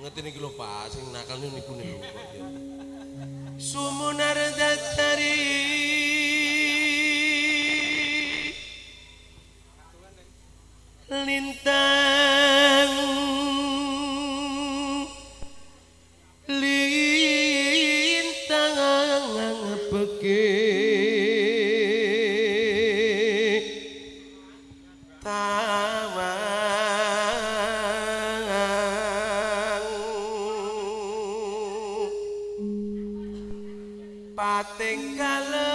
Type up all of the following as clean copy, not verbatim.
Ngeten iki lho Pak, sing nakal niku niku kok ya. Sumunar datari lintang lintang beke tawang pating kaleng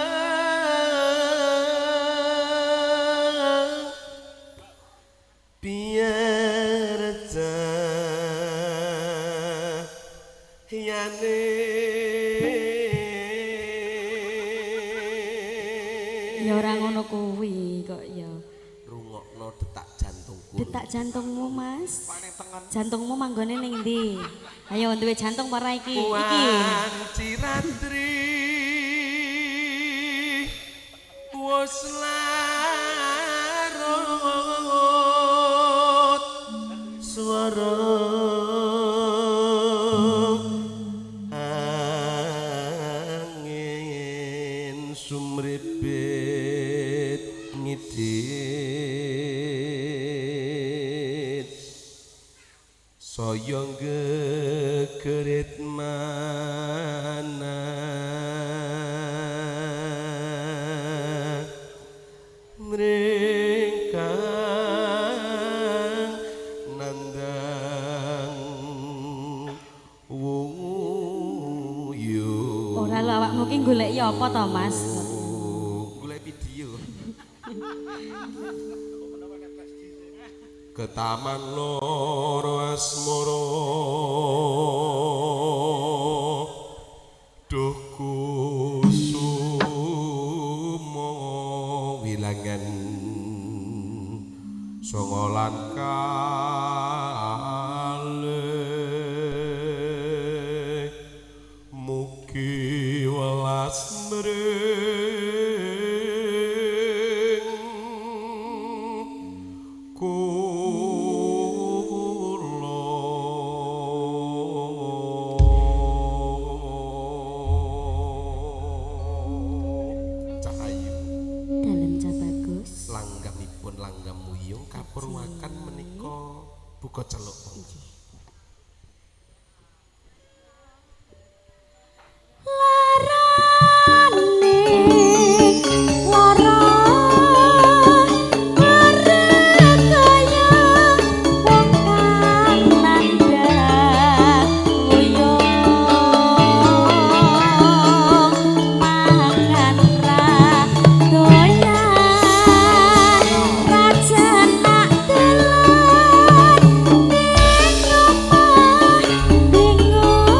biar cahyane. Ya ora ngono kuwi kok ya. Rungokno detak jantungku. Detak jantungmu, Mas. Jantungmu manggone ning ndi? Ayo duwe jantung apa ora iki? Iki. Wanci ratri wis larut swara angin sumribit ngidit saya gegerit mana mringkang nandang wuyu. Ora lho awakmu ki goleki apa to, Mas? Golek video. Ke taman loro asmoro duh kusumo wilangan songolan kalih mugi welas mring kula. Cahayu Dalem Cah Bagus. Langgamipun langgam wuyung kapurwakan menika buka celuk. Larane lara arep kaya wong kang nandhang wuyung mangan ra doyan rajan nak dolan ning omah bingung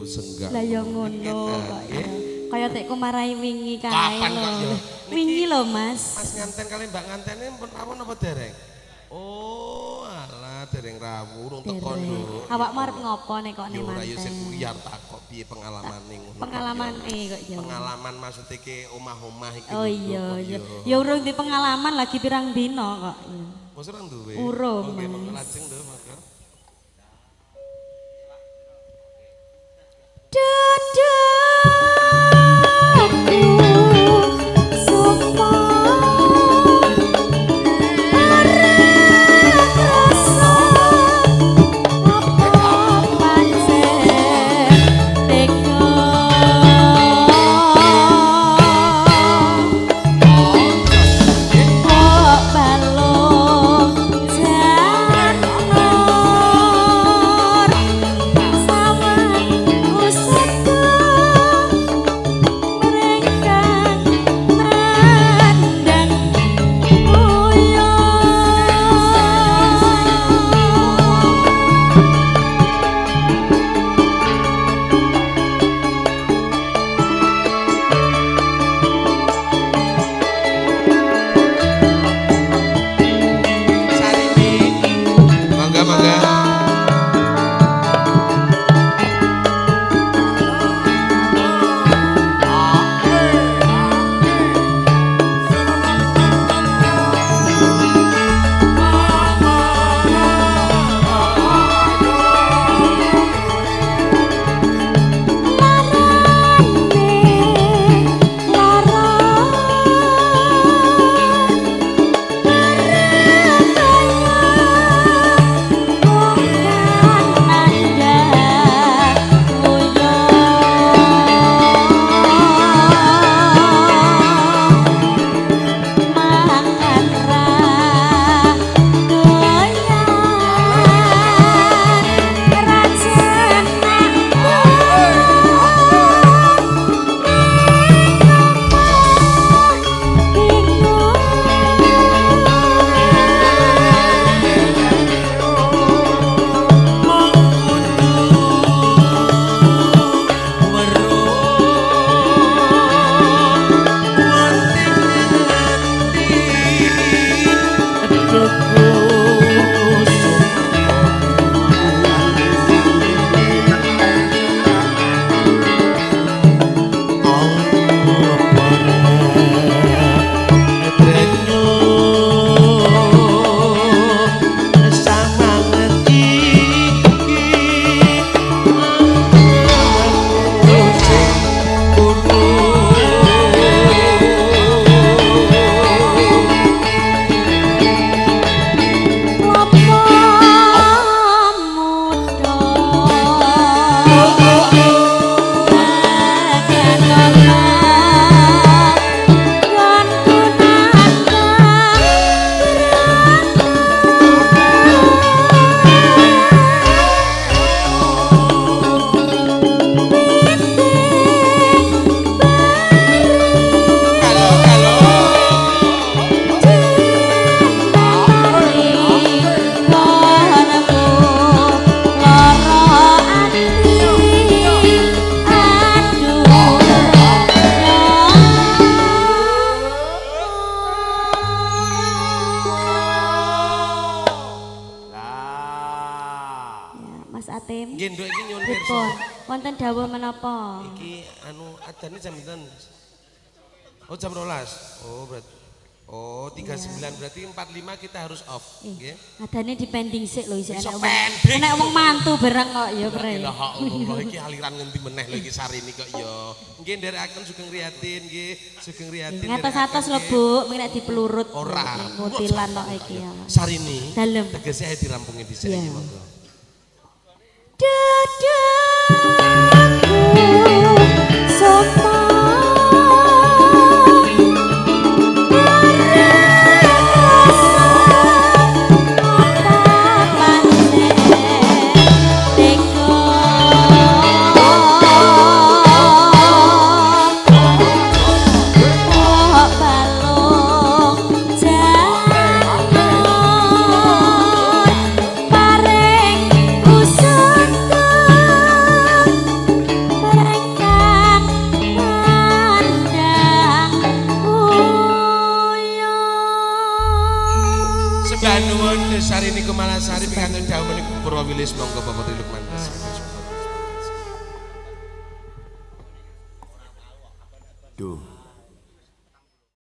Senggak. Lah ya ngono kok ya. Kaya tekku marai wingi kae. Kapan kok ya? Wingi lho, Mas. Mas nganten kali Mbak ngantene pun rawuh napa dereng? Oh, alah dereng rawuh, urung teko nduk. Awakmu arep ngopo nek kok ning Yo ora yo manten? Sing kuwi arep takok piye pengalamane ngono. Pengalaman kok ya. Pengalaman maksud iki omah-omah iki. Oh lho, iya kok iya. yo. Ya urung di pengalaman lagi pirang dino kok. Iya. Mosok ora duwe. Urung, Oke, monggo Mas. lajeng nduk, monggo. Dadaku sumpah ora rasa apa pancen tega kok balung janur sawan usaka mereka nandang uyuh. Sarimi. Mangga mangga. Larane lara Halo, halo. Lah. Mas Atim. Nggih, Nduk iki nyuwun pirsa. Pripun? Wonten dawuh menapa? Iki anu adane jam pinten? Oh, jam 12. Oh, berarti oh, 39 berarti 45 kita harus off, nggih. Adane dipending sik lho isih Iso enek wong. pending. Enek wong mantu bareng kok ya La pre. ilaha illallah iki aliran ngendi meneh lho iki Sarimi kok ya. Nggih nderekaken Sugeng Riyatin nggih, Sugeng Riyatin. Ngatos-atos lho nderekaken, Bu, mung nek dipelurut. Ora. Ngutilan kok iki ya. Sarini. Dalem. Tegese ae dirampungi dhisik Iya. iki monggo. Dadaku sumpah apa pancen tega kok balung janur paring usaka. Sembah nuwun Sarini Kumalasari pikantuk dawuh menika Purwa Wilis, monggo Bapak Tri Lukman.